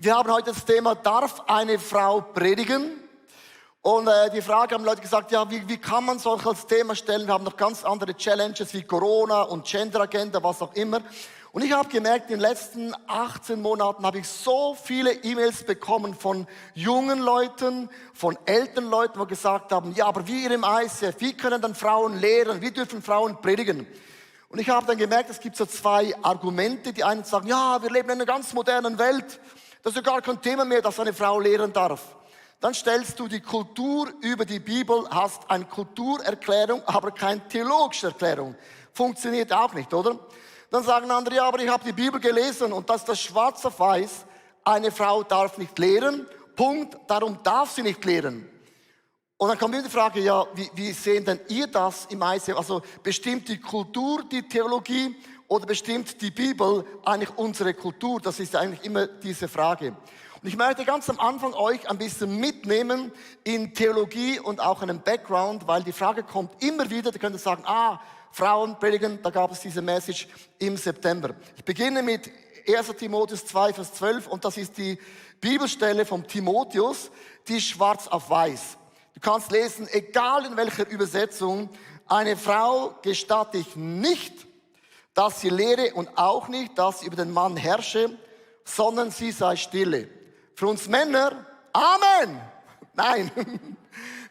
Wir haben heute das Thema, darf eine Frau predigen? Und die Frage haben Leute gesagt, ja, wie kann man solch als Thema stellen? Wir haben noch ganz andere Challenges wie Corona und Gender-Agenda, was auch immer. Und ich habe gemerkt, in den letzten 18 Monaten habe ich so viele E-Mails bekommen von jungen Leuten, von älteren Leuten, die gesagt haben, ja, aber wir im ICF, wie können dann Frauen lehren, wie dürfen Frauen predigen? Und ich habe dann gemerkt, es gibt so zwei Argumente. Die einen sagen, ja, wir leben in einer ganz modernen Welt. Das ist ja gar kein Thema mehr, dass eine Frau lehren darf. Dann stellst du die Kultur über die Bibel, hast eine Kulturerklärung, aber keine theologische Erklärung. Funktioniert auch nicht, oder? Dann sagen andere, ja, aber ich habe die Bibel gelesen und das ist das schwarz auf weiß. Eine Frau darf nicht lehren, Punkt, darum darf sie nicht lehren. Und dann kommt mir die Frage, ja, wie sehen denn ihr das im ICF? Also bestimmt die Kultur die Theologie oder bestimmt die Bibel eigentlich unsere Kultur? Das ist eigentlich immer diese Frage. Und ich möchte ganz am Anfang euch ein bisschen mitnehmen in Theologie und auch einen Background, weil die Frage kommt immer wieder, ihr könnt sagen, Frauen predigen, da gab es diese Message im September. Ich beginne mit 1. Timotheus 2, Vers 12 und das ist die Bibelstelle vom Timotheus, die ist schwarz auf weiß. Du kannst lesen, egal in welcher Übersetzung, eine Frau gestatte ich nicht, dass sie lehre und auch nicht, dass sie über den Mann herrsche, sondern sie sei stille. Für uns Männer, Amen! Nein.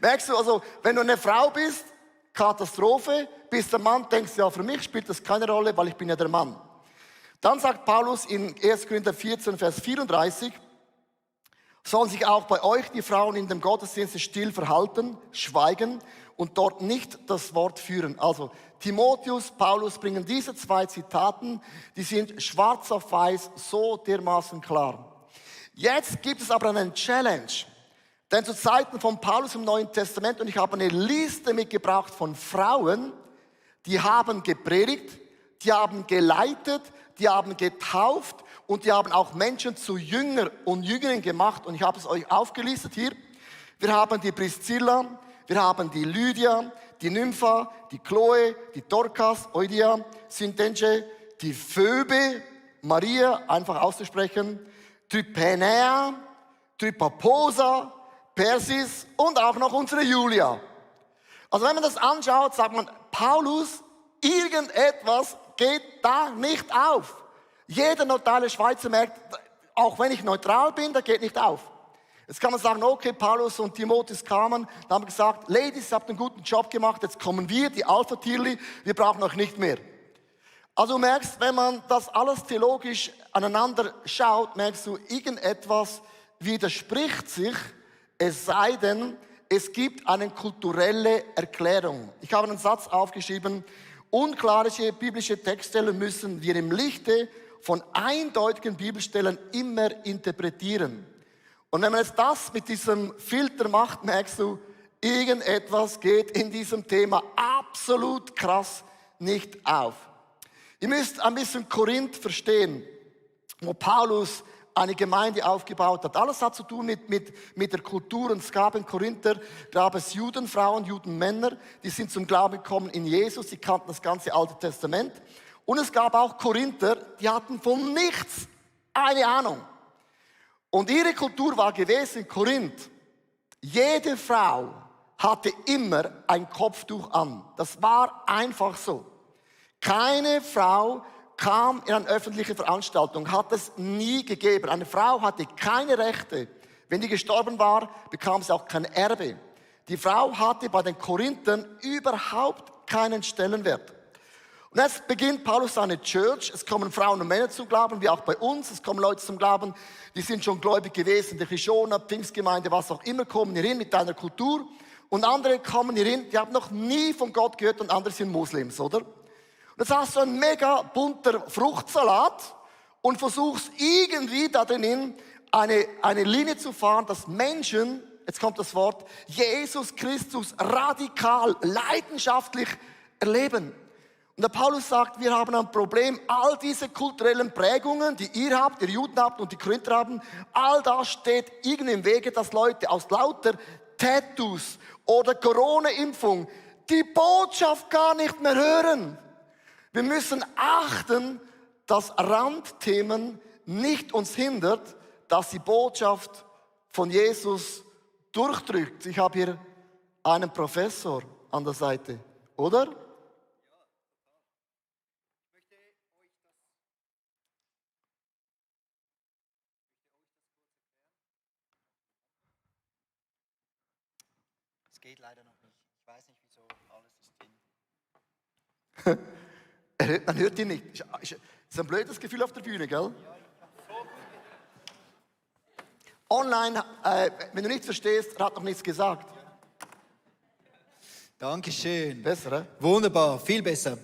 Merkst du, also, wenn du eine Frau bist, Katastrophe, bist der Mann, denkst du, ja, für mich spielt das keine Rolle, weil ich bin ja der Mann. Dann sagt Paulus in 1. Korinther 14, Vers 34, sollen sich auch bei euch die Frauen in dem Gottesdienst still verhalten, schweigen und dort nicht das Wort führen. Also Timotheus, Paulus bringen diese zwei Zitaten, die sind schwarz auf weiß, so dermaßen klar. Jetzt gibt es aber einen Challenge. Denn zu Zeiten von Paulus im Neuen Testament, und ich habe eine Liste mitgebracht von Frauen, die haben gepredigt, die haben geleitet, die haben getauft und die haben auch Menschen zu Jünger und Jüngerinnen gemacht. Und ich habe es euch aufgelistet hier. Wir haben die Priscilla, wir haben die Lydia, die Nympha, die Chloe, die Dorcas, Eudia, Syntyche, die Phoebe, Maria, einfach auszusprechen, Tryphaena, Tryphosa, Persis und auch noch unsere Julia. Also wenn man das anschaut, sagt man, Paulus, irgendetwas geht da nicht auf. Jeder neutrale Schweizer merkt, auch wenn ich neutral bin, das geht nicht auf. Jetzt kann man sagen, okay, Paulus und Timotheus kamen, da haben gesagt, Ladies, ihr habt einen guten Job gemacht, jetzt kommen wir, die Alpha-Tierli, wir brauchen euch nicht mehr. Also du merkst, wenn man das alles theologisch aneinander schaut, merkst du, irgendetwas widerspricht sich, es sei denn, es gibt eine kulturelle Erklärung. Ich habe einen Satz aufgeschrieben, unklare biblische Textstellen müssen wir im Lichte von eindeutigen Bibelstellen immer interpretieren. Und wenn man jetzt das mit diesem Filter macht, merkst du, irgendetwas geht in diesem Thema absolut krass nicht auf. Ihr müsst ein bisschen Korinth verstehen, wo Paulus eine Gemeinde aufgebaut hat. Alles hat zu tun mit der Kultur. Und es gab in Korinther, gab es Judenfrauen, Judenmänner, die sind zum Glauben gekommen in Jesus, die kannten das ganze Alte Testament. Und es gab auch Korinther, die hatten von nichts eine Ahnung. Und ihre Kultur war gewesen in Korinth, jede Frau hatte immer ein Kopftuch an. Das war einfach so. Keine Frau kam in eine öffentliche Veranstaltung, hat es nie gegeben. Eine Frau hatte keine Rechte. Wenn die gestorben war, bekam sie auch kein Erbe. Die Frau hatte bei den Korinthern überhaupt keinen Stellenwert. Und jetzt beginnt Paulus seine Church. Es kommen Frauen und Männer zum Glauben, wie auch bei uns. Es kommen Leute zum Glauben, die sind schon gläubig gewesen, die Chishona, Pfingstgemeinde, was auch immer, kommen hierhin mit deiner Kultur. Und andere kommen hierhin, die haben noch nie von Gott gehört und andere sind Muslims, oder? Jetzt hast du einen mega bunter Fruchtsalat und versuchst irgendwie da drinnen eine Linie zu fahren, dass Menschen, jetzt kommt das Wort, Jesus Christus radikal, leidenschaftlich erleben. Und der Paulus sagt, wir haben ein Problem, all diese kulturellen Prägungen, die ihr habt, ihr Juden habt und die Korinther haben, all das steht irgendwie im Wege, dass Leute aus lauter Tattoos oder Corona-Impfung die Botschaft gar nicht mehr hören. Wir müssen achten, dass Randthemen nicht uns hindert, dass die Botschaft von Jesus durchdrückt. Ich habe hier einen Professor an der Seite, oder? Es geht leider noch nicht. Ich weiß nicht, wieso alles ist drin. Man hört ihn nicht. Ist ein blödes Gefühl auf der Bühne, gell? Online, wenn du nichts verstehst, er hat noch nichts gesagt. Dankeschön. Besser, ne? Wunderbar, viel besser.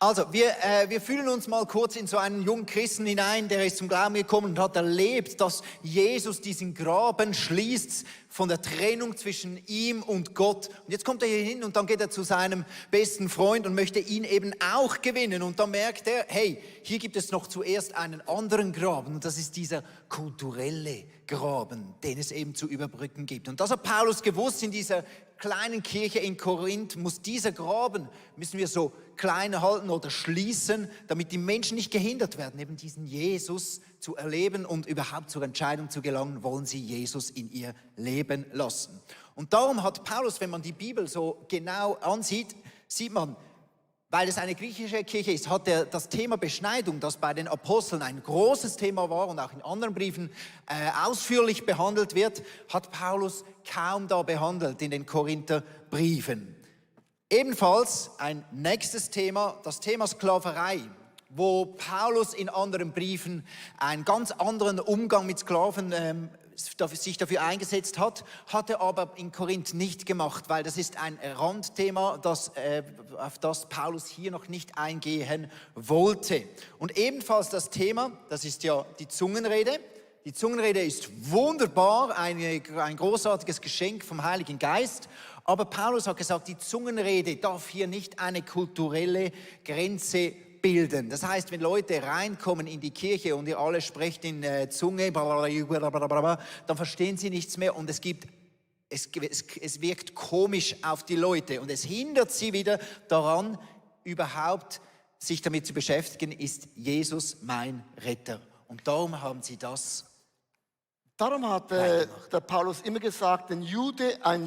Also, wir fühlen uns mal kurz in so einen jungen Christen hinein, der ist zum Glauben gekommen und hat erlebt, dass Jesus diesen Graben schließt von der Trennung zwischen ihm und Gott. Und jetzt kommt er hier hin und dann geht er zu seinem besten Freund und möchte ihn eben auch gewinnen. Und dann merkt er, hey, hier gibt es noch zuerst einen anderen Graben und das ist dieser kulturelle Graben, den es eben zu überbrücken gibt. Und das hat Paulus gewusst in dieser kleinen Kirche in Korinth, muss dieser Graben, müssen wir so klein halten oder schließen, damit die Menschen nicht gehindert werden, eben diesen Jesus zu erleben und überhaupt zur Entscheidung zu gelangen, wollen sie Jesus in ihr Leben lassen. Und darum hat Paulus, wenn man die Bibel so genau ansieht, sieht man, weil es eine griechische Kirche ist, hat er das Thema Beschneidung, das bei den Aposteln ein großes Thema war und auch in anderen Briefen ausführlich behandelt wird, hat Paulus kaum da behandelt in den Korintherbriefen. Ebenfalls ein nächstes Thema, das Thema Sklaverei, wo Paulus in anderen Briefen einen ganz anderen Umgang mit Sklaven sich dafür eingesetzt hat, hat er aber in Korinth nicht gemacht, weil das ist ein Randthema, auf das Paulus hier noch nicht eingehen wollte. Und ebenfalls das Thema, das ist ja die Zungenrede. Die Zungenrede ist wunderbar, ein großartiges Geschenk vom Heiligen Geist. Aber Paulus hat gesagt, die Zungenrede darf hier nicht eine kulturelle Grenze bilden. Das heißt, wenn Leute reinkommen in die Kirche und ihr alle sprecht in Zunge, dann verstehen sie nichts mehr und es wirkt komisch auf die Leute und es hindert sie wieder daran, überhaupt sich damit zu beschäftigen, ist Jesus mein Retter. Und darum haben sie das. Darum hat der Paulus immer gesagt, ein Jude, ein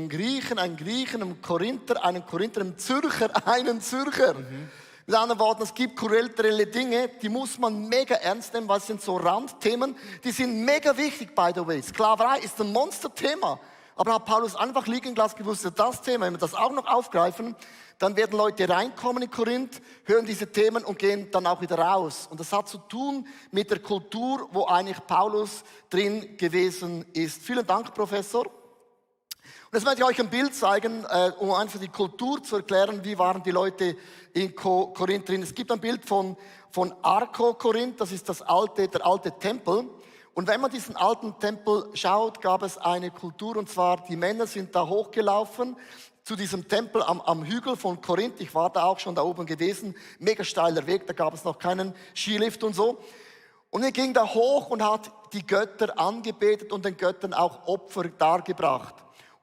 Griechen, ein Korinther, einen Korinther, ein Zürcher, einen Zürcher. Mit anderen Worten, es gibt kulturelle Dinge, die muss man mega ernst nehmen, weil es sind so Randthemen, die sind mega wichtig, by the way. Sklaverei ist ein Monsterthema. Aber hat Paulus einfach liegen gelassen, gewusst, das Thema, wenn wir das auch noch aufgreifen, dann werden Leute reinkommen in Korinth, hören diese Themen und gehen dann auch wieder raus. Und das hat zu tun mit der Kultur, wo eigentlich Paulus drin gewesen ist. Vielen Dank, Professor. Und jetzt möchte ich euch ein Bild zeigen, um einfach die Kultur zu erklären, wie waren die Leute in Korinth drin. Es gibt ein Bild von Arco Korinth, das ist der alte Tempel. Und wenn man diesen alten Tempel schaut, gab es eine Kultur, und zwar die Männer sind da hochgelaufen zu diesem Tempel am Hügel von Korinth. Ich war da auch schon da oben gewesen, mega steiler Weg, da gab es noch keinen Skilift und so. Und er ging da hoch und hat die Götter angebetet und den Göttern auch Opfer dargebracht.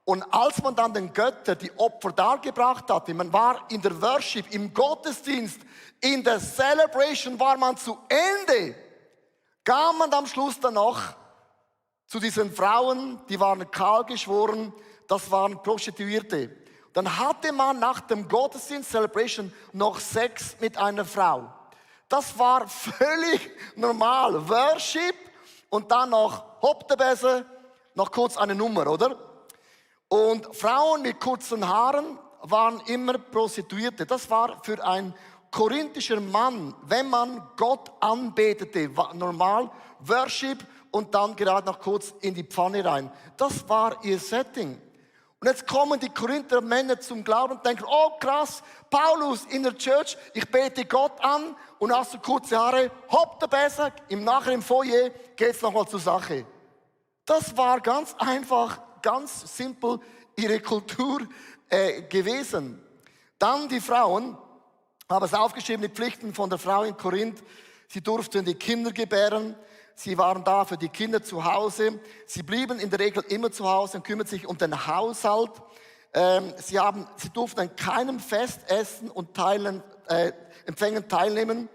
Und als man dann den Göttern die Opfer dargebracht hatte, man war in der Worship, im Gottesdienst, in der Celebration war man zu Ende, kam man am Schluss dann noch zu diesen Frauen, die waren kahl geschworen, das waren Prostituierte. Dann hatte man nach dem Gottesdienst Celebration noch Sex mit einer Frau. Das war völlig normal. Worship und dann noch Hoptebese, noch kurz eine Nummer, oder? Und Frauen mit kurzen Haaren waren immer Prostituierte. Das war für ein korinthischer Mann, wenn man Gott anbetete, war normal Worship und dann gerade noch kurz in die Pfanne rein. Das war ihr Setting. Und jetzt kommen die Korinther Männer zum Glauben und denken, oh krass, Paulus in der Church, ich bete Gott an und hast du kurze Haare, hopp der besser, nachher im Foyer geht's nochmal zur Sache. Das war ganz einfach, ganz simpel ihre Kultur gewesen. Dann die Frauen, haben es aufgeschrieben, die Pflichten von der Frau in Korinth. Sie durften die Kinder gebären. Sie waren da für die Kinder zu Hause. Sie blieben in der Regel immer zu Hause und kümmerten sich um den Haushalt. Sie durften an keinem Festessen und Empfängen teilnehmen.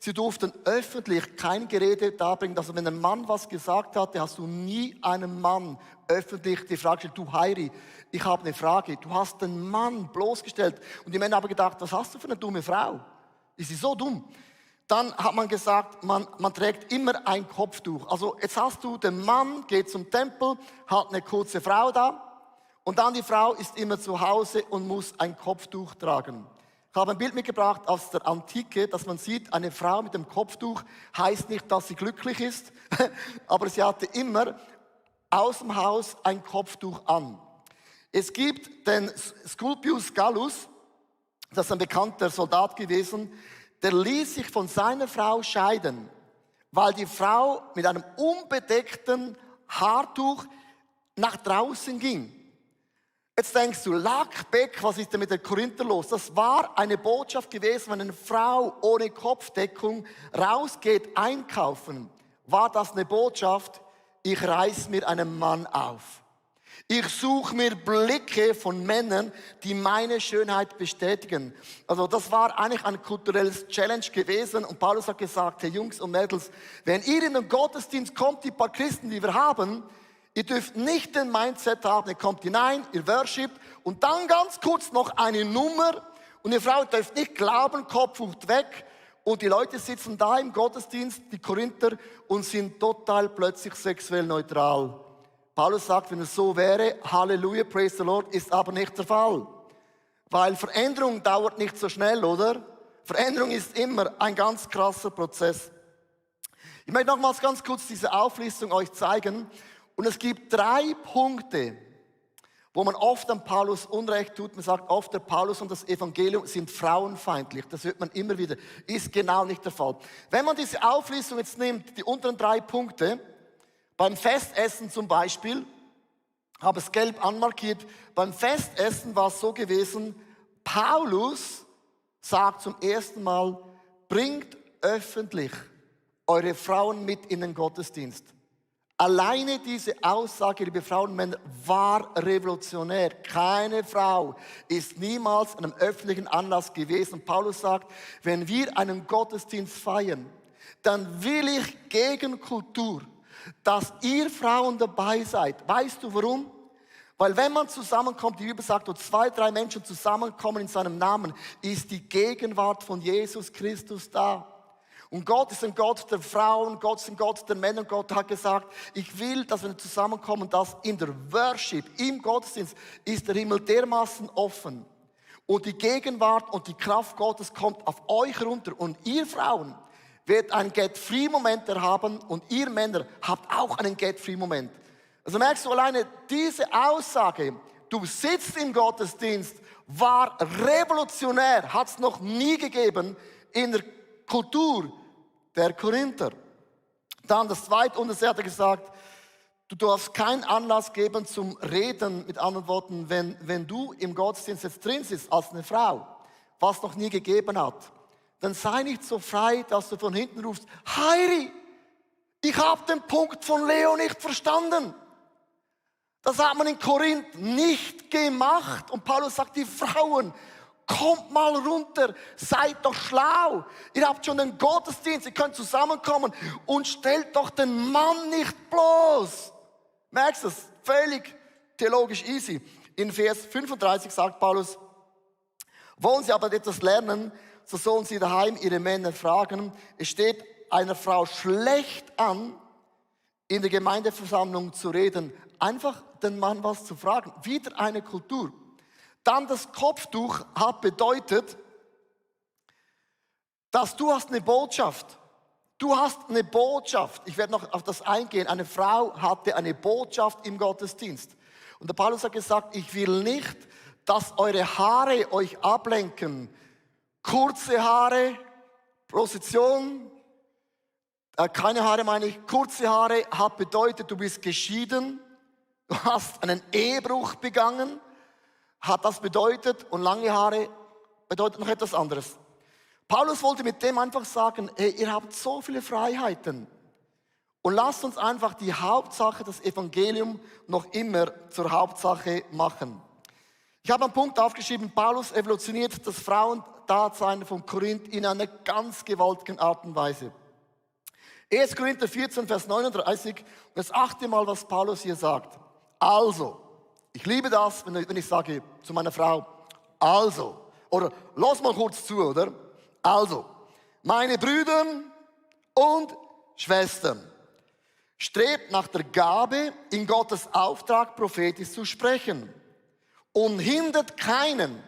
Sie durften öffentlich kein Gerede darbringen. Also wenn ein Mann was gesagt hatte, hast du nie einem Mann öffentlich die Frage gestellt, du Heiri, ich habe eine Frage. Du hast den Mann bloßgestellt. Und die Männer haben gedacht, was hast du für eine dumme Frau? Ist sie so dumm? Dann hat man gesagt, man trägt immer ein Kopftuch. Also jetzt hast du, den Mann geht zum Tempel, hat eine kurze Frau da und dann die Frau ist immer zu Hause und muss ein Kopftuch tragen. Ich habe ein Bild mitgebracht aus der Antike, dass man sieht, eine Frau mit dem Kopftuch heißt nicht, dass sie glücklich ist, aber sie hatte immer aus dem Haus ein Kopftuch an. Es gibt den Sculpius Gallus, das ist ein bekannter Soldat gewesen, der ließ sich von seiner Frau scheiden, weil die Frau mit einem unbedeckten Haartuch nach draußen ging. Jetzt denkst du, Lackbeck, was ist denn mit den Korinther los? Das war eine Botschaft gewesen, wenn eine Frau ohne Kopfdeckung rausgeht einkaufen, war das eine Botschaft, ich reiß mir einen Mann auf. Ich suche mir Blicke von Männern, die meine Schönheit bestätigen. Also das war eigentlich ein kulturelles Challenge gewesen. Und Paulus hat gesagt, hey Jungs und Mädels, wenn ihr in den Gottesdienst kommt, die paar Christen, die wir haben, ihr dürft nicht den Mindset haben, ihr kommt hinein, ihr worshipt und dann ganz kurz noch eine Nummer und ihr Frau dürft nicht glauben, Kopf weg und die Leute sitzen da im Gottesdienst, die Korinther, und sind total plötzlich sexuell neutral. Paulus sagt, wenn es so wäre, Halleluja, praise the Lord, ist aber nicht der Fall. Weil Veränderung dauert nicht so schnell, oder? Veränderung ist immer ein ganz krasser Prozess. Ich möchte nochmals ganz kurz diese Auflistung euch zeigen. Und es gibt 3 Punkte, wo man oft an Paulus Unrecht tut. Man sagt oft, der Paulus und das Evangelium sind frauenfeindlich. Das hört man immer wieder. Ist genau nicht der Fall. Wenn man diese Auflistung jetzt nimmt, die unteren 3 Punkte, beim Festessen zum Beispiel, habe es gelb anmarkiert, beim Festessen war es so gewesen, Paulus sagt zum ersten Mal, bringt öffentlich eure Frauen mit in den Gottesdienst. Alleine diese Aussage, liebe Frauen und Männer, war revolutionär. Keine Frau ist niemals an einem öffentlichen Anlass gewesen. Paulus sagt, wenn wir einen Gottesdienst feiern, dann will ich gegen Kultur, dass ihr Frauen dabei seid. Weißt du warum? Weil wenn man zusammenkommt, die Bibel sagt, wo 2, 3 Menschen zusammenkommen in seinem Namen, ist die Gegenwart von Jesus Christus da. Und Gott ist ein Gott der Frauen, Gott ist ein Gott der Männer. Gott hat gesagt, ich will, dass wir zusammenkommen, dass in der Worship, im Gottesdienst, ist der Himmel dermaßen offen. Und die Gegenwart und die Kraft Gottes kommt auf euch runter. Und ihr Frauen werdet einen Get-Free-Moment haben und ihr Männer habt auch einen Get-Free-Moment. Also merkst du alleine, diese Aussage, du sitzt im Gottesdienst, war revolutionär, hat es noch nie gegeben in der Kultur der Korinther. Dann das zweite, und er hat gesagt, du darfst keinen Anlass geben zum Reden, mit anderen Worten, wenn du im Gottesdienst jetzt drin sitzt als eine Frau, was noch nie gegeben hat, dann sei nicht so frei, dass du von hinten rufst, Heiri, ich habe den Punkt von Leo nicht verstanden. Das hat man in Korinth nicht gemacht. Und Paulus sagt, die Frauen, kommt mal runter, seid doch schlau. Ihr habt schon den Gottesdienst, ihr könnt zusammenkommen und stellt doch den Mann nicht bloß. Merkst du es? Völlig theologisch easy. In Vers 35 sagt Paulus, wollen sie aber etwas lernen, so sollen sie daheim ihre Männer fragen. Es steht einer Frau schlecht an, in der Gemeindeversammlung zu reden. Einfach den Mann was zu fragen. Wieder eine Kultur. Dann das Kopftuch hat bedeutet, dass du hast eine Botschaft. Du hast eine Botschaft. Ich werde noch auf das eingehen. Eine Frau hatte eine Botschaft im Gottesdienst. Und der Paulus hat gesagt, ich will nicht, dass eure Haare euch ablenken. Kurze Haare, Prostitution, keine Haare meine ich, kurze Haare hat bedeutet, du bist geschieden, du hast einen Ehebruch begangen, hat das bedeutet, und lange Haare bedeutet noch etwas anderes. Paulus wollte mit dem einfach sagen, hey, ihr habt so viele Freiheiten und lasst uns einfach die Hauptsache, das Evangelium, noch immer zur Hauptsache machen. Ich habe einen Punkt aufgeschrieben, Paulus evolutioniert das Frauendasein von Korinth in einer ganz gewaltigen Art und Weise. 1. Korinther 14, Vers 39, und das 8. Mal, was Paulus hier sagt. Also, ich liebe das, wenn ich sage zu meiner Frau, also, oder lass mal kurz zu, oder? Also, meine Brüder und Schwestern, strebt nach der Gabe, in Gottes Auftrag prophetisch zu sprechen und hindert keinen,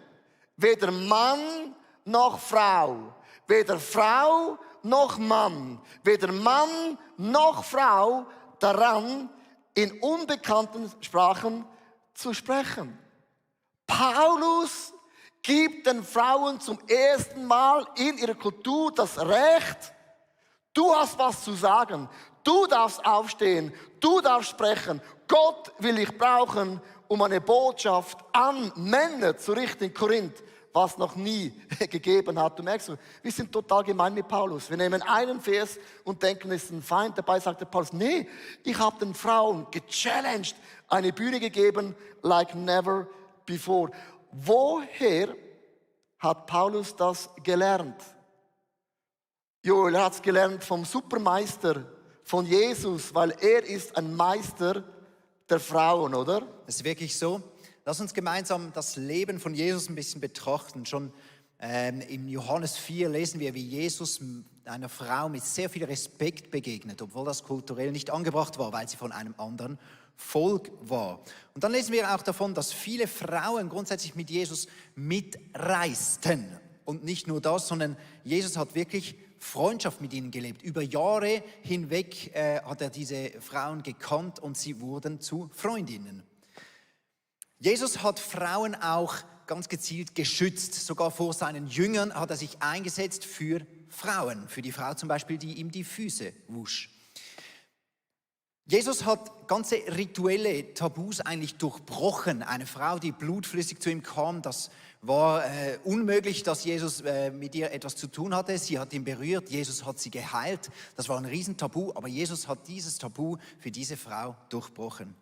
weder Mann noch Frau, weder Frau noch Mann, weder Mann noch Frau daran, in unbekannten Sprachen zu sprechen. Paulus gibt den Frauen zum ersten Mal in ihrer Kultur das Recht, du hast was zu sagen, du darfst aufstehen, du darfst sprechen. Gott will dich brauchen, um eine Botschaft an Männer zu richten in Korinth, was noch nie gegeben hat. Du merkst, wir sind total gemein mit Paulus. Wir nehmen einen Vers und denken, es ist ein Feind. Dabei sagt der Paulus, nee, ich habe den Frauen gechallenged, eine Bühne gegeben, like never before. Woher hat Paulus das gelernt? Joel, er hat es gelernt vom Supermeister, von Jesus, weil er ist ein Meister der Frauen, oder? Es ist wirklich so. Lass uns gemeinsam das Leben von Jesus ein bisschen betrachten. Schon im Johannes 4 lesen wir, wie Jesus einer Frau mit sehr viel Respekt begegnet, obwohl das kulturell nicht angebracht war, weil sie von einem anderen Volk war. Und dann lesen wir auch davon, dass viele Frauen grundsätzlich mit Jesus mitreisten. Und nicht nur das, sondern Jesus hat wirklich Freundschaft mit ihnen gelebt. Über Jahre hinweg hat er diese Frauen gekannt und sie wurden zu Freundinnen. Jesus hat Frauen auch ganz gezielt geschützt. Sogar vor seinen Jüngern hat er sich eingesetzt für Frauen. Für die Frau zum Beispiel, die ihm die Füße wusch. Jesus hat ganze rituelle Tabus eigentlich durchbrochen. Eine Frau, die blutflüssig zu ihm kam, das war unmöglich, dass Jesus mit ihr etwas zu tun hatte. Sie hat ihn berührt, Jesus hat sie geheilt. Das war ein Riesentabu, aber Jesus hat dieses Tabu für diese Frau durchbrochen.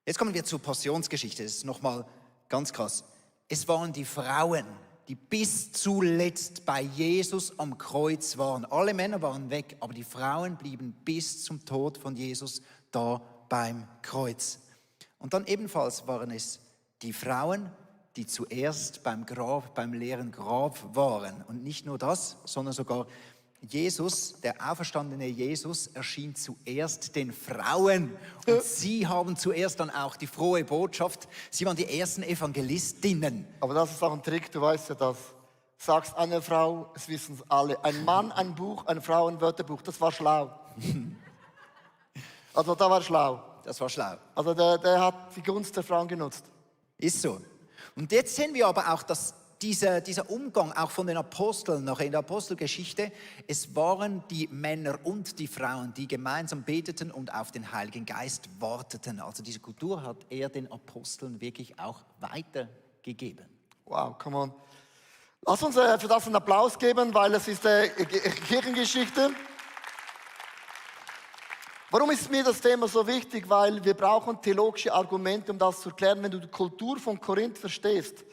Jetzt kommen wir zur Passionsgeschichte. Das ist nochmal ganz krass. Es waren die Frauen, die bis zuletzt bei Jesus am Kreuz waren. Alle Männer waren weg, aber die Frauen blieben bis zum Tod von Jesus da beim Kreuz. Und dann ebenfalls waren es die Frauen, die zuerst beim Grab, beim leeren Grab waren. Und nicht nur das, sondern sogar Jesus, der auferstandene Jesus, erschien zuerst den Frauen. Und sie haben zuerst dann auch die frohe Botschaft. Sie waren die ersten Evangelistinnen. Aber das ist auch ein Trick, du weißt ja das. Sagst einer Frau, es wissen es alle. Ein Mann, ein Buch, eine Frau, ein Wörterbuch. Das war schlau. Also da war schlau. Das war schlau. Also der hat die Gunst der Frauen genutzt. Ist so. Und jetzt sehen wir aber auch, dass dieser Umgang auch von den Aposteln, noch in der Apostelgeschichte, es waren die Männer und die Frauen, die gemeinsam beteten und auf den Heiligen Geist warteten. Also diese Kultur hat er den Aposteln wirklich auch weitergegeben. Wow, come on. Lass uns für das einen Applaus geben, weil es ist Kirchengeschichte. Warum ist mir das Thema so wichtig? Weil wir brauchen theologische Argumente, um das zu erklären. Wenn du die Kultur von Korinth verstehst,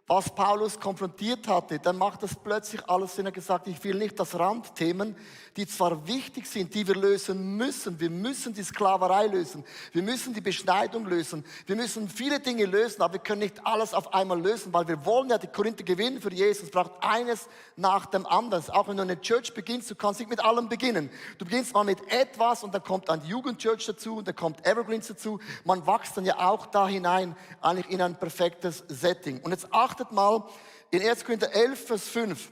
was Paulus konfrontiert hatte, dann macht das plötzlich alles Sinn. Er hat gesagt, ich will nicht, dass Randthemen, die zwar wichtig sind, die wir lösen müssen. Wir müssen die Sklaverei lösen. Wir müssen die Beschneidung lösen. Wir müssen viele Dinge lösen, aber wir können nicht alles auf einmal lösen, weil wir wollen ja die Korinther gewinnen für Jesus. Es braucht eines nach dem anderen. Auch wenn du eine Church beginnst, du kannst nicht mit allem beginnen. Du beginnst mal mit etwas und dann kommt eine Jugendchurch dazu und dann kommt Evergreens dazu. Man wächst dann ja auch da hinein, eigentlich in ein perfektes Setting. Und jetzt achtet mal in 1. Korinther 11, Vers 5.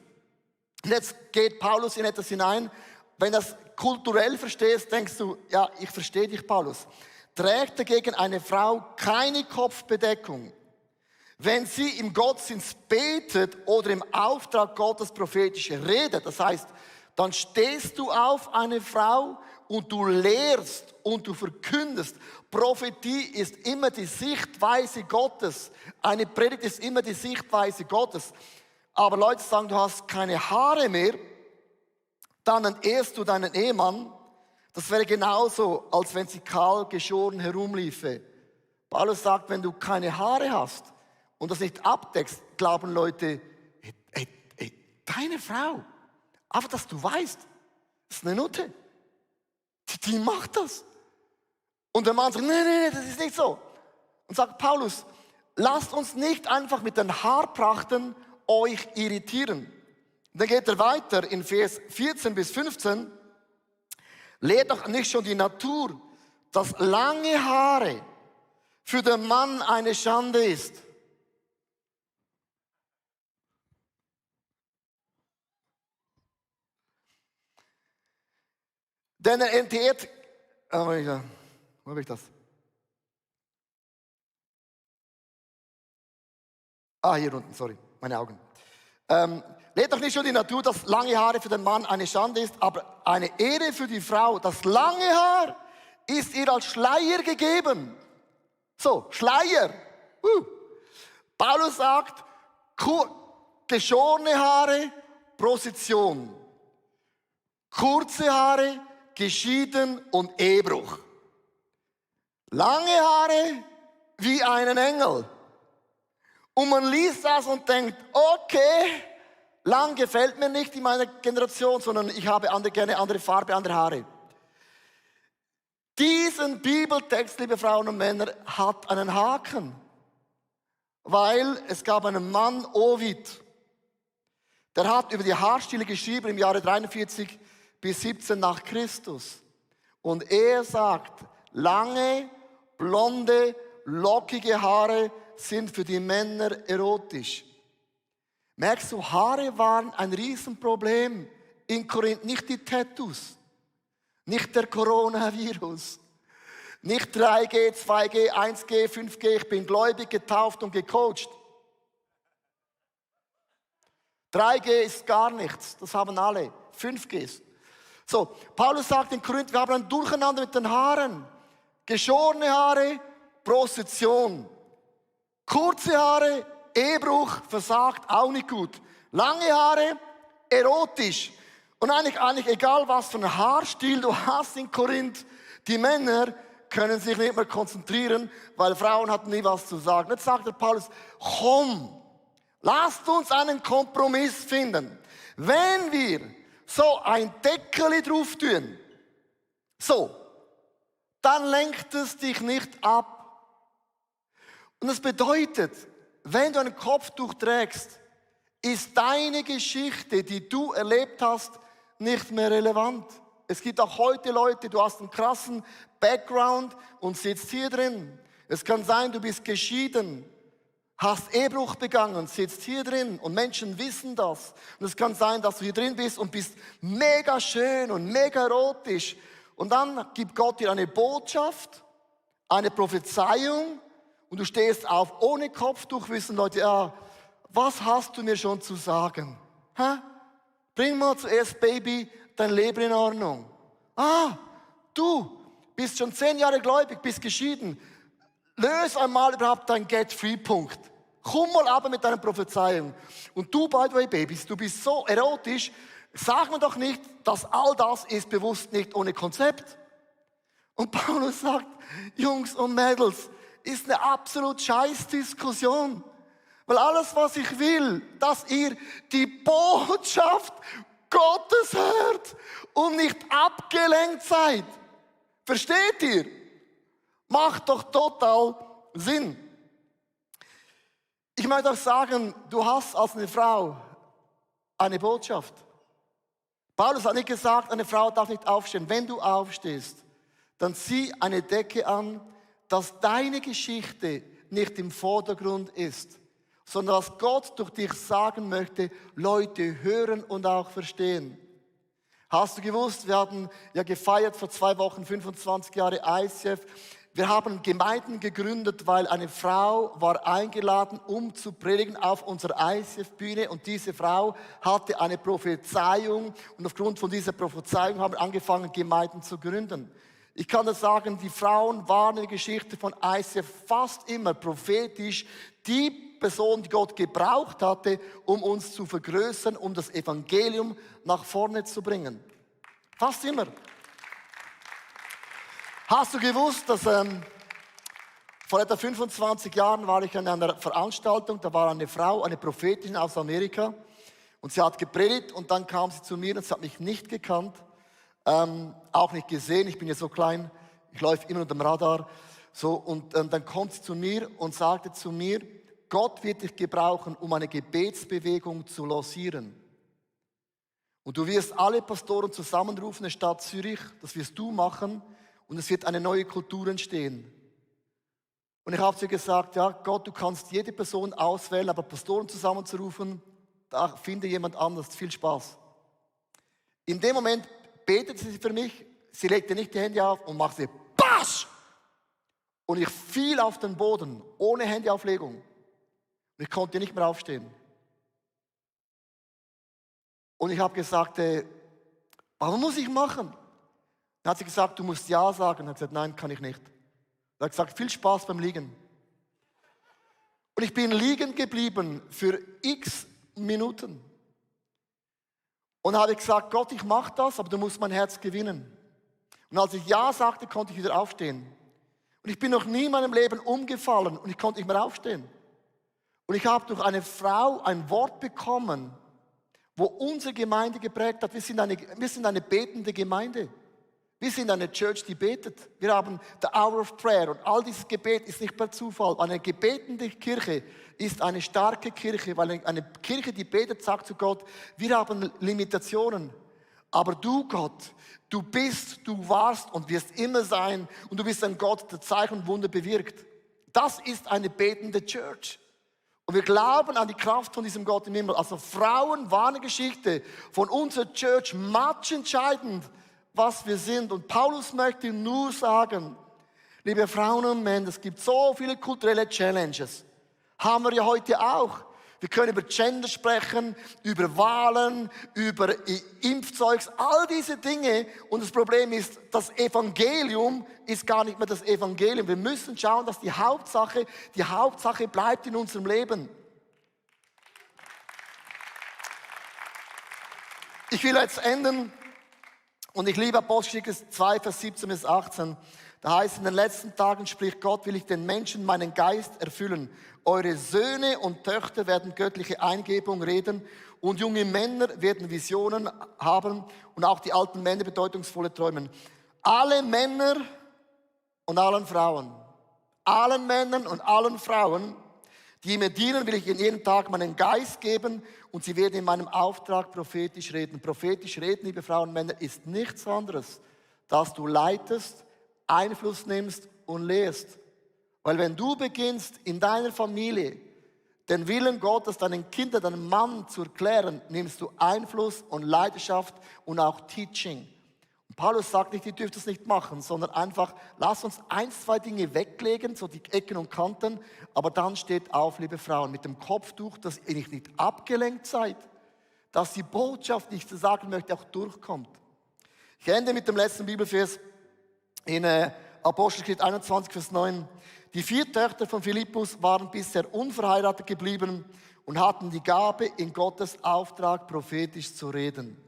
Und jetzt geht Paulus in etwas hinein. Wenn du das kulturell verstehst, denkst du, ja, ich verstehe dich, Paulus. Trägt dagegen eine Frau keine Kopfbedeckung, wenn sie im Gottesdienst betet oder im Auftrag Gottes prophetisch redet. Das heißt, dann stehst du auf eine Frau und du lehrst und du verkündest. Prophetie ist immer die Sichtweise Gottes. Eine Predigt ist immer die Sichtweise Gottes. Aber Leute sagen, du hast keine Haare mehr, dann entehrst du deinen Ehemann. Das wäre genauso, als wenn sie kahl geschoren herumliefe. Paulus sagt, wenn du keine Haare hast und das nicht abdeckst, glauben Leute, deine Frau, einfach, dass du weißt, das ist eine Nutte. Die macht das. Und der Mann sagt, nee, das ist nicht so. Und sagt Paulus, lasst uns nicht einfach mit den Haarprachten euch irritieren. Und dann geht er weiter in Vers 14 bis 15. Lehrt doch nicht schon die Natur, dass lange Haare für den Mann eine Schande ist. Denn er entehrt, wo habe ich das? Hier unten, sorry, meine Augen. Lehrt doch nicht schon die Natur, dass lange Haare für den Mann eine Schande ist, aber eine Ehre für die Frau. Das lange Haar ist ihr als Schleier gegeben. So, Schleier. Paulus sagt, geschorene Haare, Prostitution. Kurze Haare, geschieden und Ehebruch. Lange Haare wie einen Engel. Und man liest das und denkt, okay, lang gefällt mir nicht in meiner Generation, sondern ich habe gerne andere Farbe, andere Haare. Diesen Bibeltext, liebe Frauen und Männer, hat einen Haken. Weil es gab einen Mann, Ovid, der hat über die Haarstille geschrieben im Jahre 43 bis 17 nach Christus. Und er sagt, lange, blonde, lockige Haare sind für die Männer erotisch. Merkst du, Haare waren ein Riesenproblem in Korinth. Nicht die Tattoos, nicht der Coronavirus, nicht 3G, 2G, 1G, 5G. Ich bin gläubig, getauft und gecoacht. 3G ist gar nichts, das haben alle. 5Gs. So, Paulus sagt in Korinth, wir haben ein Durcheinander mit den Haaren. Geschorene Haare, Prostitution. Kurze Haare, Ehebruch, versagt, auch nicht gut. Lange Haare, erotisch. Und eigentlich egal, was für einen Haarstil du hast in Korinth, die Männer können sich nicht mehr konzentrieren, weil Frauen hatten nie was zu sagen. Jetzt sagt der Paulus, komm, lasst uns einen Kompromiss finden. Wenn wir so ein Deckel drauf tun, so, dann lenkt es dich nicht ab. Und das bedeutet, wenn du ein Kopftuch trägst, ist deine Geschichte, die du erlebt hast, nicht mehr relevant. Es gibt auch heute Leute, du hast einen krassen Background und sitzt hier drin. Es kann sein, du bist geschieden, hast Ehebruch begangen, sitzt hier drin und Menschen wissen das. Und es kann sein, dass du hier drin bist und bist mega schön und mega erotisch. Und dann gibt Gott dir eine Botschaft, eine Prophezeiung und du stehst auf ohne Kopftuch, wissen Leute, ja, was hast du mir schon zu sagen? Hä? Bring mal zuerst, Baby, dein Leben in Ordnung. Du bist schon 10 Jahre gläubig, bist geschieden. Löse einmal überhaupt deinen Get-Free-Punkt. Komm mal aber mit deiner Prophezeiung. Und du, by the way, Babys, du bist so erotisch, sag mir doch nicht, dass all das ist bewusst nicht ohne Konzept. Und Paulus sagt, Jungs und Mädels, ist eine absolut scheiß Diskussion. Weil alles, was ich will, dass ihr die Botschaft Gottes hört und nicht abgelenkt seid. Versteht ihr? Macht doch total Sinn. Ich möchte auch sagen, du hast als eine Frau eine Botschaft. Paulus hat nicht gesagt, eine Frau darf nicht aufstehen. Wenn du aufstehst, dann zieh eine Decke an, dass deine Geschichte nicht im Vordergrund ist, sondern was Gott durch dich sagen möchte, Leute hören und auch verstehen. Hast du gewusst, wir hatten ja gefeiert vor 2 Wochen 25 Jahre ICF. Wir haben Gemeinden gegründet, weil eine Frau war eingeladen, um zu predigen auf unserer ICF-Bühne. Und diese Frau hatte eine Prophezeiung. Und aufgrund von dieser Prophezeiung haben wir angefangen, Gemeinden zu gründen. Ich kann das sagen, die Frauen waren in der Geschichte von ICF fast immer prophetisch die Person, die Gott gebraucht hatte, um uns zu vergrößern, um das Evangelium nach vorne zu bringen. Fast immer. Hast du gewusst, dass Vor etwa 25 Jahren war ich an einer Veranstaltung, da war eine Frau, eine Prophetin aus Amerika und sie hat gepredigt und dann kam sie zu mir und sie hat mich nicht gekannt, auch nicht gesehen, ich bin ja so klein, ich laufe immer unter dem Radar. So, und dann kommt sie zu mir und sagte zu mir, Gott wird dich gebrauchen, um eine Gebetsbewegung zu lancieren. Und du wirst alle Pastoren zusammenrufen in der Stadt Zürich, das wirst du machen und es wird eine neue Kultur entstehen. Und ich habe zu ihr gesagt, ja Gott, du kannst jede Person auswählen, aber Pastoren zusammenzurufen, da finde jemand anders. Viel Spaß. In dem Moment betete sie für mich, sie legte nicht die Hände auf und machte Basch! Und ich fiel auf den Boden, ohne Händeauflegung. Und ich konnte nicht mehr aufstehen. Und ich habe gesagt, was muss ich machen? Dann hat sie gesagt, du musst Ja sagen. Ich habe gesagt, nein, kann ich nicht. Er hat gesagt, viel Spaß beim Liegen. Und ich bin liegen geblieben für x Minuten. Und habe gesagt, Gott, ich mache das, aber du musst mein Herz gewinnen. Und als ich Ja sagte, konnte ich wieder aufstehen. Und ich bin noch nie in meinem Leben umgefallen und ich konnte nicht mehr aufstehen. Und ich habe durch eine Frau ein Wort bekommen, wo unsere Gemeinde geprägt hat. Wir sind eine betende Gemeinde. Wir sind eine Church, die betet. Wir haben the Hour of Prayer und all dieses Gebet ist nicht per Zufall. Eine gebetende Kirche ist eine starke Kirche, weil eine Kirche, die betet, sagt zu Gott, wir haben Limitationen. Aber du, Gott, du bist, du warst und wirst immer sein und du bist ein Gott, der Zeichen und Wunder bewirkt. Das ist eine betende Church. Und wir glauben an die Kraft von diesem Gott im Himmel. Also Frauen war eine Geschichte von unserer Church matchentscheidend, was wir sind. Und Paulus möchte nur sagen, liebe Frauen und Männer, es gibt so viele kulturelle Challenges. Haben wir ja heute auch. Wir können über Gender sprechen, über Wahlen, über Impfzeugs, all diese Dinge. Und das Problem ist, das Evangelium ist gar nicht mehr das Evangelium. Wir müssen schauen, dass die Hauptsache bleibt in unserem Leben. Ich will jetzt enden und ich liebe Apostelgeschichte 2, Vers 17 bis 18. Da heißt, in den letzten Tagen spricht Gott, will ich den Menschen meinen Geist erfüllen. Eure Söhne und Töchter werden göttliche Eingebung reden und junge Männer werden Visionen haben und auch die alten Männer bedeutungsvolle träumen. Alle Männer und allen Frauen, allen Männern und allen Frauen, die mir dienen, will ich in jedem Tag meinen Geist geben und sie werden in meinem Auftrag prophetisch reden. Prophetisch reden, liebe Frauen und Männer, ist nichts anderes, dass du leitest, Einfluss nimmst und lehrst. Weil wenn du beginnst, in deiner Familie den Willen Gottes deinen Kindern, deinem Mann zu erklären, nimmst du Einfluss und Leidenschaft und auch Teaching. Und Paulus sagt nicht, ihr dürft es nicht machen, sondern einfach, lass uns 1, 2 Dinge weglegen, so die Ecken und Kanten, aber dann steht auf, liebe Frauen, mit dem Kopftuch, dass ihr nicht abgelenkt seid, dass die Botschaft, die ich zu sagen möchte, auch durchkommt. Ich ende mit dem letzten Bibelvers in Apostelgeschichte 21, Vers 9. Die 4 Töchter von Philippus waren bisher unverheiratet geblieben und hatten die Gabe, in Gottes Auftrag prophetisch zu reden.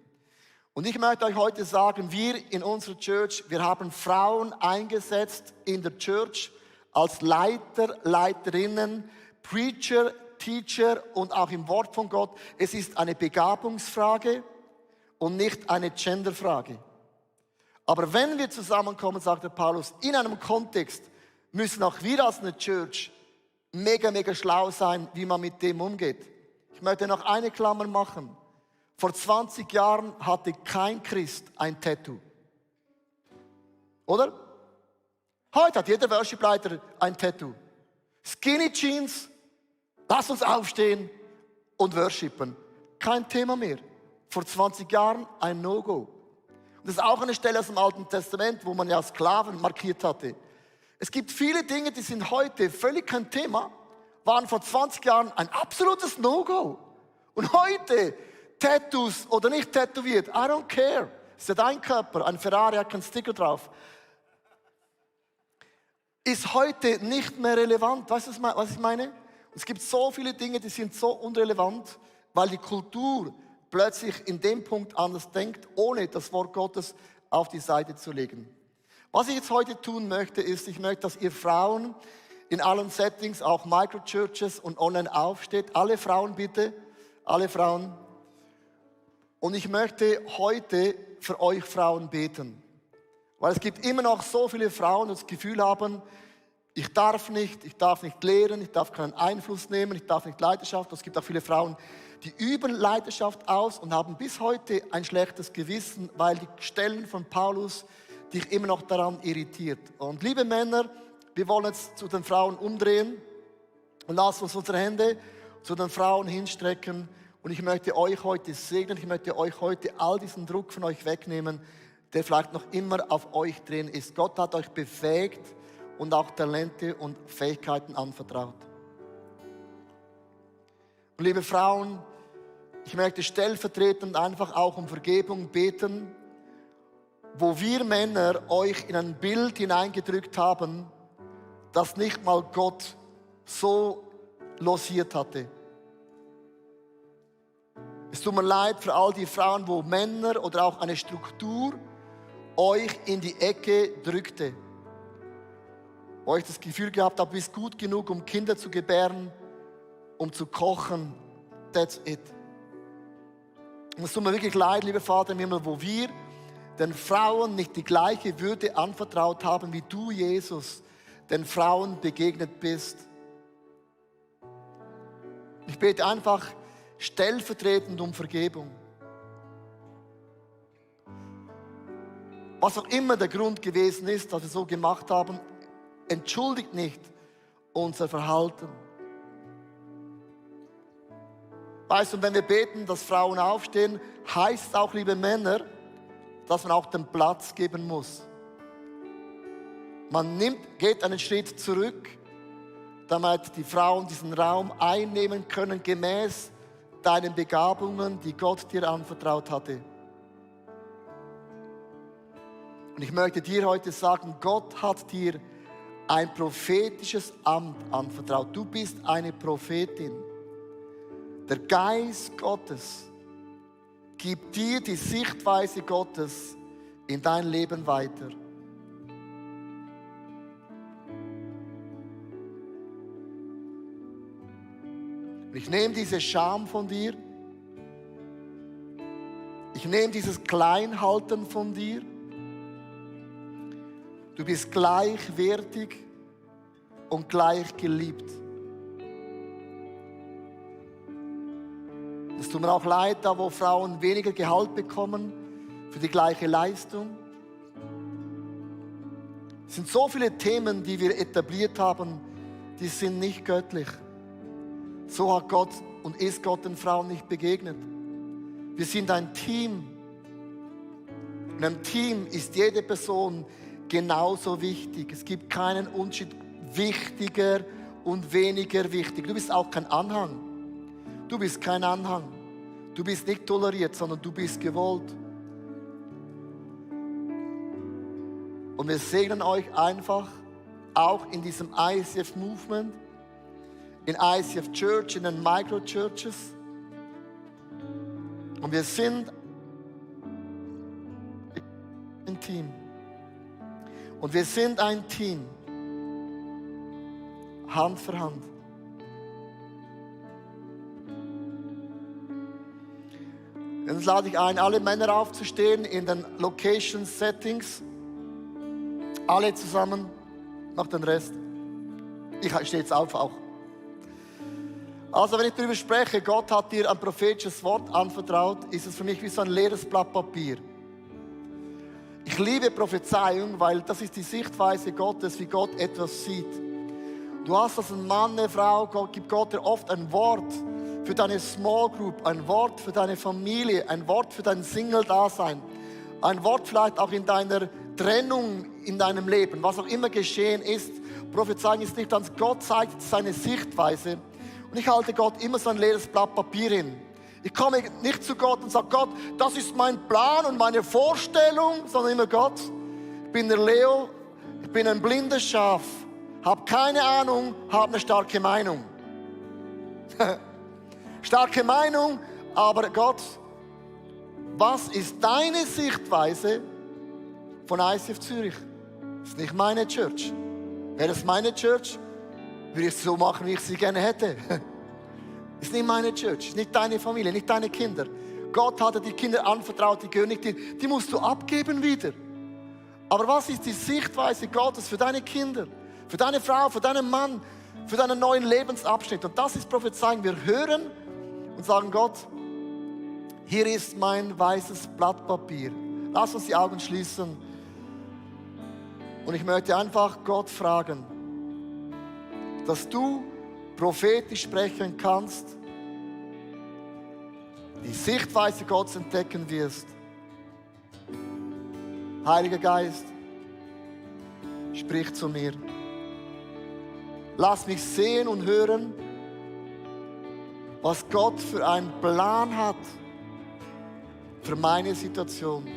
Und ich möchte euch heute sagen, wir in unserer Church, wir haben Frauen eingesetzt in der Church als Leiter, Leiterinnen, Preacher, Teacher und auch im Wort von Gott. Es ist eine Begabungsfrage und nicht eine Genderfrage. Aber wenn wir zusammenkommen, sagt der Paulus, in einem Kontext, müssen auch wir als eine Church mega, mega schlau sein, wie man mit dem umgeht. Ich möchte noch eine Klammer machen. Vor 20 Jahren hatte kein Christ ein Tattoo. Oder? Heute hat jeder Worshipleiter ein Tattoo. Skinny Jeans, lass uns aufstehen und worshipen. Kein Thema mehr. Vor 20 Jahren ein No-Go. Und das ist auch eine Stelle aus dem Alten Testament, wo man ja Sklaven markiert hatte. Es gibt viele Dinge, die sind heute völlig kein Thema, waren vor 20 Jahren ein absolutes No-Go. Und heute, Tattoos oder nicht tätowiert, I don't care. Ist ja dein Körper, ein Ferrari hat keinen Sticker drauf. Ist heute nicht mehr relevant. Weißt du, was ich meine? Es gibt so viele Dinge, die sind so unrelevant, weil die Kultur plötzlich in dem Punkt anders denkt, ohne das Wort Gottes auf die Seite zu legen. Was ich jetzt heute tun möchte, ist, ich möchte, dass ihr Frauen in allen Settings, auch Microchurches und online aufsteht. Alle Frauen bitte, alle Frauen. Und ich möchte heute für euch Frauen beten. Weil es gibt immer noch so viele Frauen, die das Gefühl haben, ich darf nicht lehren, ich darf keinen Einfluss nehmen, ich darf nicht Leiterschaft. Es gibt auch viele Frauen, die üben Leiterschaft aus und haben bis heute ein schlechtes Gewissen, weil die Stellen von Paulus dich immer noch daran irritiert. Und liebe Männer, wir wollen jetzt zu den Frauen umdrehen und lasst uns unsere Hände zu den Frauen hinstrecken. Und ich möchte euch heute segnen, ich möchte euch heute all diesen Druck von euch wegnehmen, der vielleicht noch immer auf euch drin ist. Gott hat euch befähigt und auch Talente und Fähigkeiten anvertraut. Und liebe Frauen, ich möchte stellvertretend einfach auch um Vergebung beten, wo wir Männer euch in ein Bild hineingedrückt haben, das nicht mal Gott so losiert hatte. Es tut mir leid für all die Frauen, wo Männer oder auch eine Struktur euch in die Ecke drückte. Wo euch das Gefühl gehabt habt, du bist gut genug, um Kinder zu gebären, um zu kochen. That's it. Und es tut mir wirklich leid, lieber Vater im Himmel, wo wir den Frauen nicht die gleiche Würde anvertraut haben, wie du, Jesus, den Frauen begegnet bist. Ich bete einfach stellvertretend um Vergebung. Was auch immer der Grund gewesen ist, dass wir so gemacht haben, entschuldigt nicht unser Verhalten. Weißt du, wenn wir beten, dass Frauen aufstehen, heißt es auch, liebe Männer, dass man auch den Platz geben muss. Man geht einen Schritt zurück, damit die Frauen diesen Raum einnehmen können, gemäß deinen Begabungen, die Gott dir anvertraut hatte. Und ich möchte dir heute sagen, Gott hat dir ein prophetisches Amt anvertraut. Du bist eine Prophetin. Der Geist Gottes gibt dir die Sichtweise Gottes in dein Leben weiter. Und ich nehme diese Scham von dir. Ich nehme dieses Kleinhalten von dir. Du bist gleichwertig und gleich geliebt. Es tut mir auch leid, da wo Frauen weniger Gehalt bekommen für die gleiche Leistung. Es sind so viele Themen, die wir etabliert haben, die sind nicht göttlich. So hat Gott und ist Gott den Frauen nicht begegnet. Wir sind ein Team. In einem Team ist jede Person genauso wichtig. Es gibt keinen Unterschied, wichtiger und weniger wichtig. Du bist auch kein Anhang. Du bist kein Anhang. Du bist nicht toleriert, sondern du bist gewollt. Und wir segnen euch einfach, auch in diesem ICF-Movement, in ICF Church, in den Micro-Churches. Und wir sind ein Team. Und wir sind ein Team. Hand für Hand. Jetzt lade ich ein, alle Männer aufzustehen in den Location Settings. Alle zusammen, noch den Rest. Ich stehe jetzt auf auch. Also wenn ich darüber spreche, Gott hat dir ein prophetisches Wort anvertraut, ist es für mich wie so ein leeres Blatt Papier. Ich liebe Prophezeiung, weil das ist die Sichtweise Gottes, wie Gott etwas sieht. Du hast als ein Mann, eine Frau, Gott gibt Gott dir oft ein Wort für deine Small Group, ein Wort für deine Familie, ein Wort für dein Single-Dasein, ein Wort vielleicht auch in deiner Trennung in deinem Leben, was auch immer geschehen ist. Prophezeiung ist nicht ganz, Gott zeigt seine Sichtweise. Und ich halte Gott immer so ein leeres Blatt Papier hin. Ich komme nicht zu Gott und sage, Gott, das ist mein Plan und meine Vorstellung, sondern immer Gott, ich bin der Leo, ich bin ein blindes Schaf, habe keine Ahnung, habe eine starke Meinung. Starke Meinung, aber Gott, was ist deine Sichtweise von ICF Zürich? Das ist nicht meine Church. Wäre es meine Church, würde ich so machen, wie ich sie gerne hätte. Ist nicht meine Church, ist nicht deine Familie, nicht deine Kinder. Gott hat dir die Kinder anvertraut, die gehören nicht dir. Die musst du abgeben wieder. Aber was ist die Sichtweise Gottes für deine Kinder, für deine Frau, für deinen Mann, für deinen neuen Lebensabschnitt? Und das ist Prophezeiung. Wir hören und sagen, Gott, hier ist mein weißes Blatt Papier. Lass uns die Augen schließen. Und ich möchte einfach Gott fragen, dass du prophetisch sprechen kannst, die Sichtweise Gottes entdecken wirst. Heiliger Geist, sprich zu mir. Lass mich sehen und hören, was Gott für einen Plan hat für meine Situation.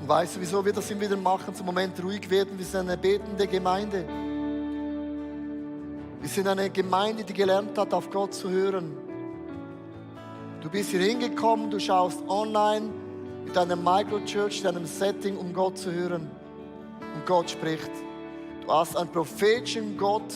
Und weißt du, wieso wir das immer wieder machen, zum Moment ruhig werden? Wir sind eine betende Gemeinde. Wir sind eine Gemeinde, die gelernt hat, auf Gott zu hören. Du bist hier hingekommen, du schaust online mit einem Microchurch, in einem Setting, um Gott zu hören. Und Gott spricht. Du hast einen prophetischen Gott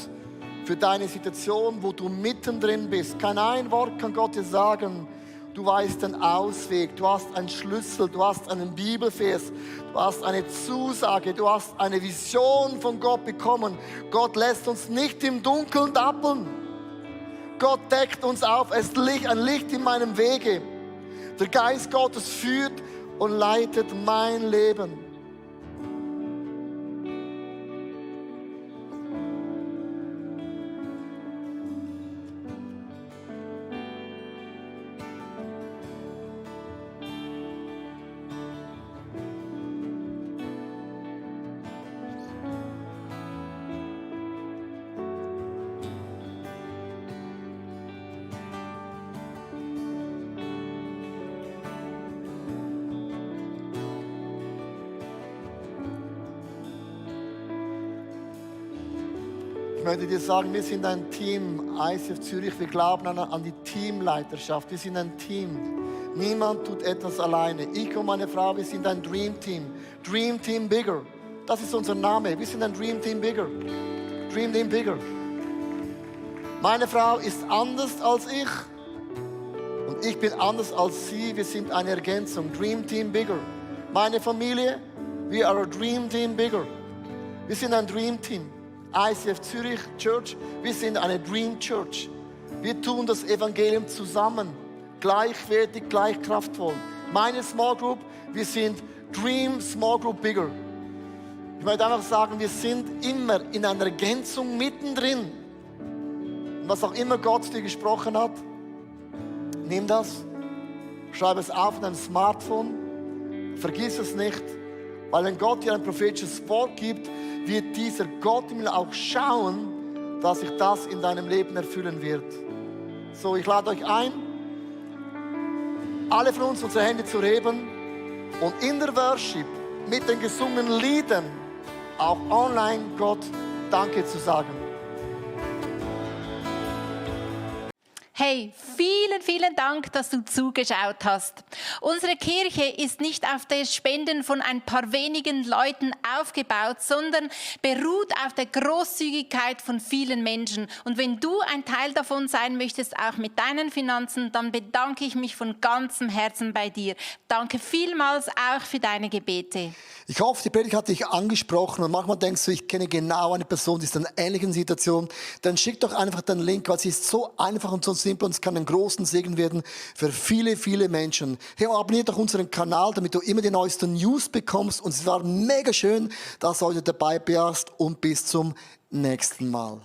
für deine Situation, wo du mittendrin bist. Kein ein Wort kann Gott dir sagen. Du weißt den Ausweg, du hast einen Schlüssel, du hast einen Bibelvers, du hast eine Zusage, du hast eine Vision von Gott bekommen. Gott lässt uns nicht im Dunkeln tappeln. Gott deckt uns auf, es ist ein Licht in meinem Wege. Der Geist Gottes führt und leitet mein Leben. Ich möchte dir sagen, wir sind ein Team, ICF Zürich, wir glauben an die Teamleiterschaft, wir sind ein Team. Niemand tut etwas alleine. Ich und meine Frau, wir sind ein Dream Team. Dream Team Bigger. Das ist unser Name. Wir sind ein Dream Team Bigger. Dream Team Bigger. Meine Frau ist anders als ich. Und ich bin anders als sie. Wir sind eine Ergänzung. Dream Team Bigger. Meine Familie, we are a Dream Team Bigger. Wir sind ein Dream Team. ICF Zürich Church, wir sind eine Dream Church. Wir tun das Evangelium zusammen, gleichwertig, gleich kraftvoll. Meine Small Group, wir sind Dream Small Group Bigger. Ich möchte einfach sagen, wir sind immer in einer Ergänzung mittendrin. Und was auch immer Gott dir gesprochen hat, nimm das, schreib es auf in dein Smartphone, vergiss es nicht, weil wenn Gott dir ein prophetisches Wort gibt, wird dieser Gott im Himmel auch schauen, dass sich das in deinem Leben erfüllen wird. So, ich lade euch ein, alle von uns unsere Hände zu heben und in der Worship mit den gesungenen Liedern auch online Gott Danke zu sagen. Hey, vielen, vielen Dank, dass du zugeschaut hast. Unsere Kirche ist nicht auf das Spenden von ein paar wenigen Leuten aufgebaut, sondern beruht auf der Großzügigkeit von vielen Menschen. Und wenn du ein Teil davon sein möchtest, auch mit deinen Finanzen, dann bedanke ich mich von ganzem Herzen bei dir. Danke vielmals auch für deine Gebete. Ich hoffe, die Predigt hat dich angesprochen und manchmal denkst du, ich kenne genau eine Person, die ist in einer ähnlichen Situation. Dann schick doch einfach den Link, weil es ist so einfach und so simpel und es kann einen großen Segen werden für viele, viele Menschen. Hey, abonniert doch unseren Kanal, damit du immer die neuesten News bekommst. Und es war mega schön, dass du heute dabei warst und bis zum nächsten Mal.